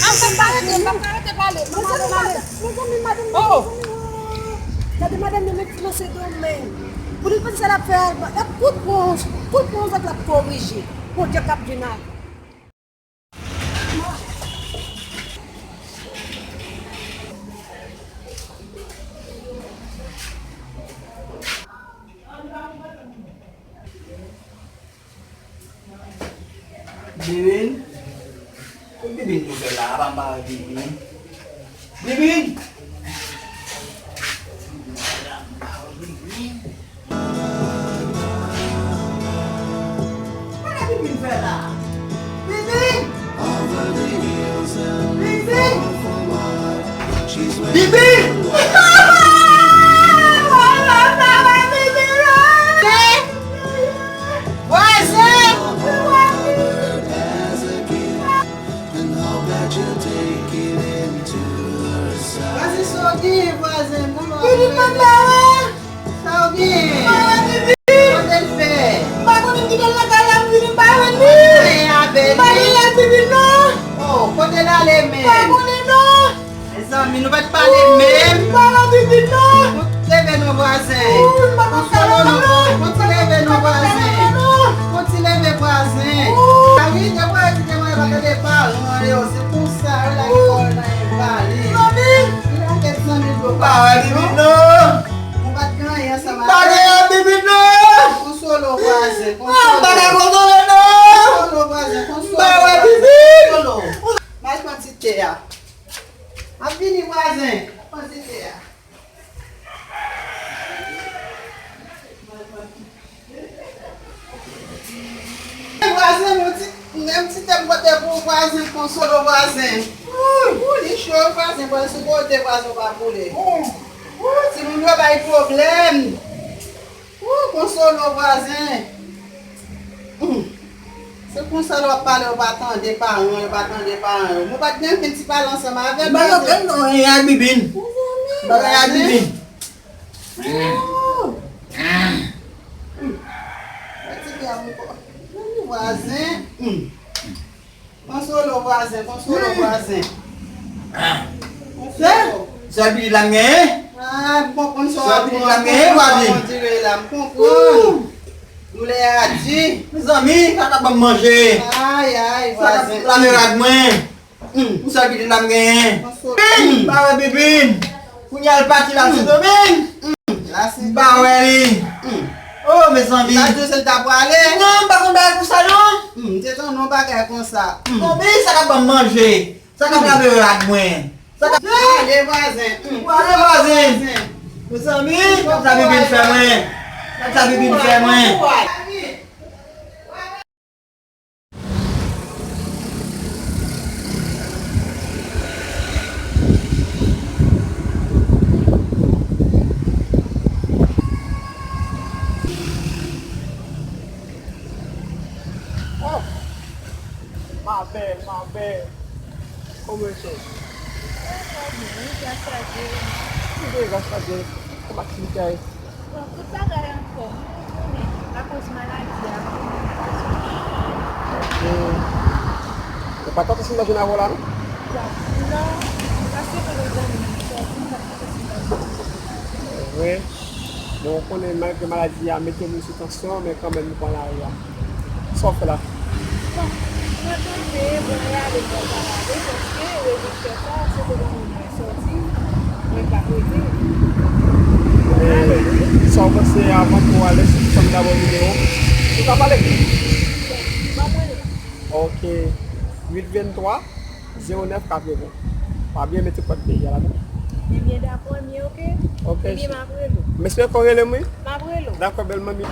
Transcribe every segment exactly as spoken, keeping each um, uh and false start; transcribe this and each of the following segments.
M pa ka rete, m pa ka rete pale. Mezanmi, madanm, mezanmi, madanm, oh, mezanmi, oh. Gade madanm nan met finanse domèn. Pou li panse l ap fè, e kout pon, kout pon zòt l ap korije. Bondye k ap vin ak. Bibin? Kot Bibin tou fè la? Apa m pa wè Bibin? Bibin! Sa Bibin fè la? Bibin! Bibin! Bibin! Vwazen! Vwazen, sa w gen, vwazen? Bibin, mama! Sa w gen? Kote l fè? M pa konnen m kite l lakay la, m vini m pa jwenn li. M pa gen rad Bibin non. Oh, kote l ale menm? M pa konnen non. Mezanmi, nou pa t pale menm. M pa wè Bibin non. Fon ti leve non vwazen. Fon ti leve non vwazen. Fon ti leve vwazen. A wi, depi w kite mwen pa tande paran yo, se konsa yo lage kò yo nan envali. Li lage zanmi l yo pa wè Bibin non. Ou pa t gen anyen ansanm avè l. M pa gen anyen Bibin non. Konsole w vwazen, konsole w. M pa ka konsole non. Konsole w vwazen, konsole w. M pa wè Bibin. Konsole w. M al pran ti te a. M ap vini vwazen. Pran ti te a. Vwazen, yon ti, yon ti te m pote pou ou vwazen, konsole w vwazen. Ou, ou, li cho vwazen, pran sou kote vwazen w pa boule. Ou, timoun yo bay pwoblèm. Ou, konsole w vwazen. Hmm. Se konsa lè w ap pale, yo pa tande paran, yo pa tande paran yo. Nou pa t gen okenn ti pale ansanm avè l. M pa gen okenn non, e a Bibin. M pa gen a Bibin. Ou. Hmm. Fatige a mwen ko. Vwazen. Hmm. Konsole w vwazen, konsole w vwazen. Konsole w. Sèl pitit la m genyen? Ah, m konprann sa w ap di. Sèl pitit la m genyen, vwazen. Kòman dire la, m konprann. Doulè a di. Mezanmi, sa k ap ban m manje. Ay, ay, vwazen. Sa k ap lave rad mwen. Yon sèl pitit la m genyen. Konsole. M pa wè Bibin. Kounye a l pati l al Sendomeng. M pa wè li. Oh, mezanmi. Sa di w se l ta prale? Non, m pa konn bagay konsa non. M te tann yon bagay konsa. Zanmi, sa k ap ban m manje? Sa k ap lave rad mwen? Sa k ap... Ale vwazen. Ale vwazen. Mezanmi, gad sa Bibin fè mwen. Gad sa Bibin fè mwen. Oh! Ma belle, ma belle. Kòman w ye? Mwen byen, gras a Dye. Mwen byen, gras a Dye. Kòman aktivite a ye? Bon, tout bagay anfòm, wi, ou konnen, akoz maladi a, wi. Ok. Ou pa t ap sot manje nan avè w la, non? Non, paske pou yon zanmi m sòti, m pa t ap sot manje. Wi. Bon, ou konnen, malgre maladi a mete moun sou tansyon, men kanmenm nou pran lari a. Sa w fè la? Bon, mwen kanpe, bon, mwen ale, mwen pa ale, paske rezon fè sa, se te yon moun mwen sòti, mwen pa rete. Mwen ale, wi. Sa w panse avan pou w ale, si fanm dabò nimewo w? Ou ka pale? Bon, ban mwen l. Ok. Uit venntwa, zewo nèf katreven. Pa bliye mete kòd peyi a ladan. Ebyen, dakò, m ye, ok? Ok. Ebyen, m ap rele w. M espere ke w rele m, wi. M ap rele w. Dakò, bèl manmi.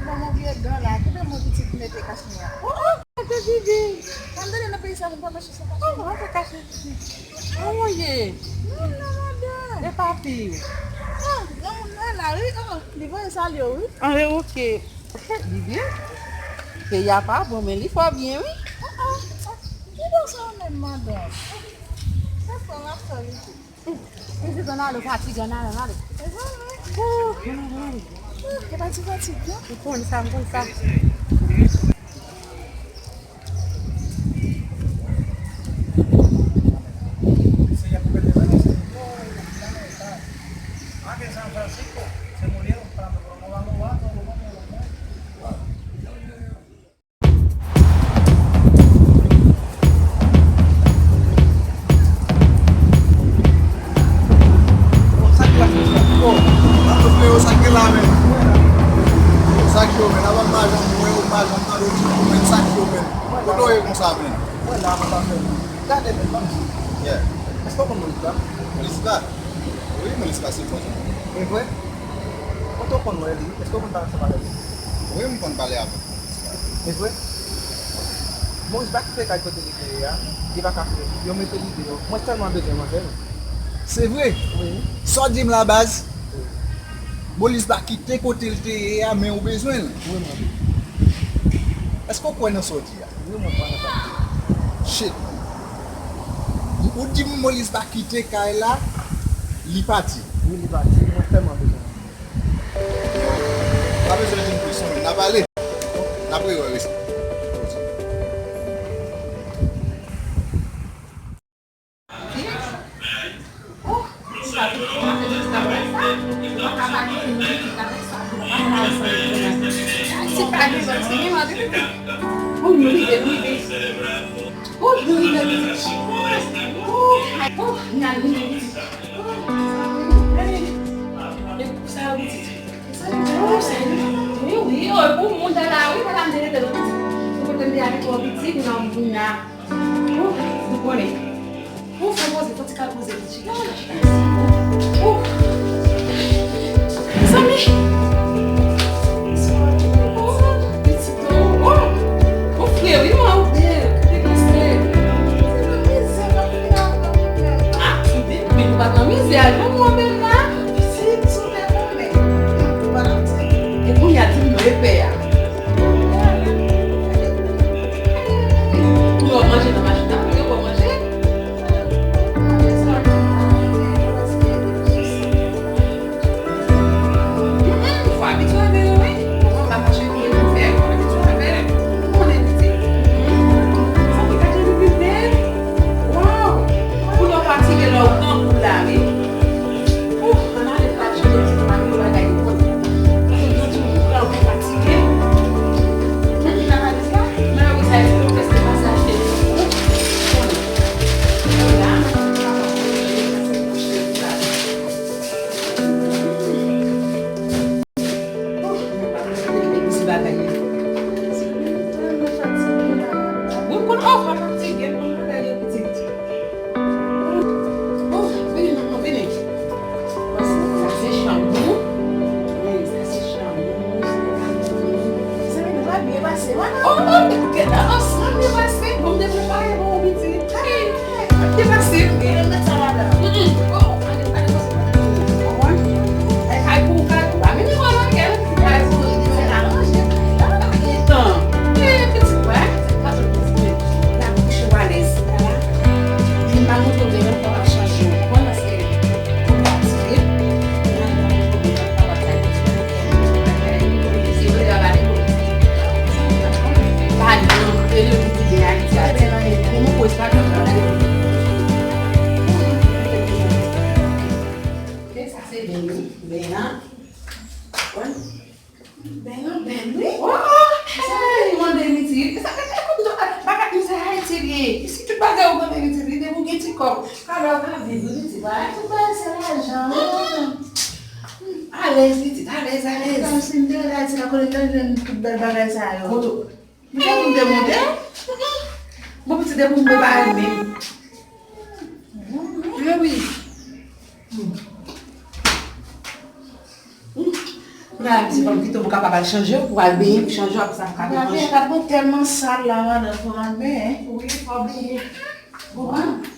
Kòman vye gan la, kite mwen pitit mete kachnen an. Oh, oh, mete vivi. Ann tande nan peyi sa, moun pa mache san kachnen. Oh, mete kachnen vivi. Kòman w ye? Non, non, madanm. E papi w? Ah, granmoun nan la, wi. Oh, li voye salye w, wi. Ah, e oke. Vivi, peyi a pa bon, men li fò byen, wi. Ah, ah, ah. Ki bon sa w menm, madanm? Sa fè w ap fè, wi. Pitit, ann ale, w fatige, ann ale, ann ale. Oh, ann ale, ann ale. Ou pa ti fatige, non? M konn sa, m konn sa. Bon, sa k la, freo, sa k la, men? Sa k yo, men? Avan m pa janm wè w, m pa janm tande w, men sa k yo, men? Kote w ye konsa, men? Mwen la, mwen pa fè. Gade, men, ban m di. Yeah. Èske w konn Molis la? Molis la? Wi, Molis la se bon. E vre? Kote w konn wè li? Èske w konn pale ansanm avè l? Wi, m konn pale avè l. E vre? Moris pa kite kay kote li te ye a, li pa ka fè. Yo mete li deyò. Mwen sèlman bezwen manzè. Se vre? Wi. Sa w di m la, baz? Wi. Moris pa kite kote l te ye a, men ou bezwen l. Wi, mwen bezwen. Èske w kwè nan sa w di a? Wi, mwen kwè nan sa m di. Shit. Ou di m Moris pa kite kay la, li pati. Wi, li pati. Mwen sèlman bezwen l. Pa bezwen di m plis non, men n ap ale. N ap rewè rès. Wi, wi, oh, pou moun sa la, wi, madam direktè, nou pitit. Pou kote m te ale pou pitit, non, moun la. Ou, ou konnen. Ou fè poze, fò ti kal poze, pitit. Ou. Zanmi. Ou, pitit, ou. Ou fre, wi, mwen, ou byen. Te panse. Ah, men nou pa nan mizè, non, mwen menm la. Pitit, sou tè mwen, men. Ou pa nan mizè. E kounye a, di m non, e pè a. Pou yo manje nan machin nan, pou yo manje. Fò abitye avè yo, wi. Bon, mwen pa fache pou yo fè, fò abitye avè yo. Ou konnen pitit. Sa ki gade li bebe. Waw. Pou yo fatige lè w grangou la, wi. Ouh, ann ale fatige ti mari bagay yo konn. Paske yo di ou pral ou fatige. Ou ki pa ka di sa? Mwen wè sa yo prèske pase achte li pou ou. Konnen. Kounye a, mwen pa ka achte pou sa. Wi, m konn, oh, m fatige, m konn bagay yo pitit. Oh, vini, manman, vini. Sa se chanm ou. Wi, sa se chanm ou. Zanmi, nou pa byen pase, wi. Oh, oh, men gade ansanm byen pase. Bon, m te prepare pou ou, pitit. Hey. Te pase, wi. Mwen met sa ladan. Mm-mm. Oh, ale, ale, ale. Ou konprann? Ay, kay pou ou, kay pou ou. Pa vin vòlè, kay pou ou, kay pou ou. Se la ranje kay la. Gentan. Eh, pitit mwen. Sa pa sot pitit mwen. La kouche ou alèz. Vin pa montre w devan, pa chanje ou. Ou konprann? Paske ou fatige. Ou nan yon pwoblèm, pa wè kay pou ou. Sa se bèl, wi. Bèl, an? Bèl, an, bèl, wi. Oh, oh, hey, mande pitit. Sa, sa, sa, bagay, nou se Ayiti li ye. Isi, tout bagay ou konnen pitit, li te pou gen ti kòb. Kòb la, ou ka viv, wi, pitit. Bagay, tout bagay, se lajan, wi. Alèz, pitit, alèz, alèz. Kòmsi m te rete Ayiti la, kote m te jwenn tout bèl bagay sa yo? Kote? M te pou m te monte. Bon, pitit, depi m te pare menm. Wi, wi. Kounye a, se fò m kite w pou w kapab al chanje w, pou w al benyen, pou chanje w, apre sa pou w ka vin manje. Gade, gade, tèlman sal la, madanm, pou w al benyen. Wi, fò w benyen. Ou konprann?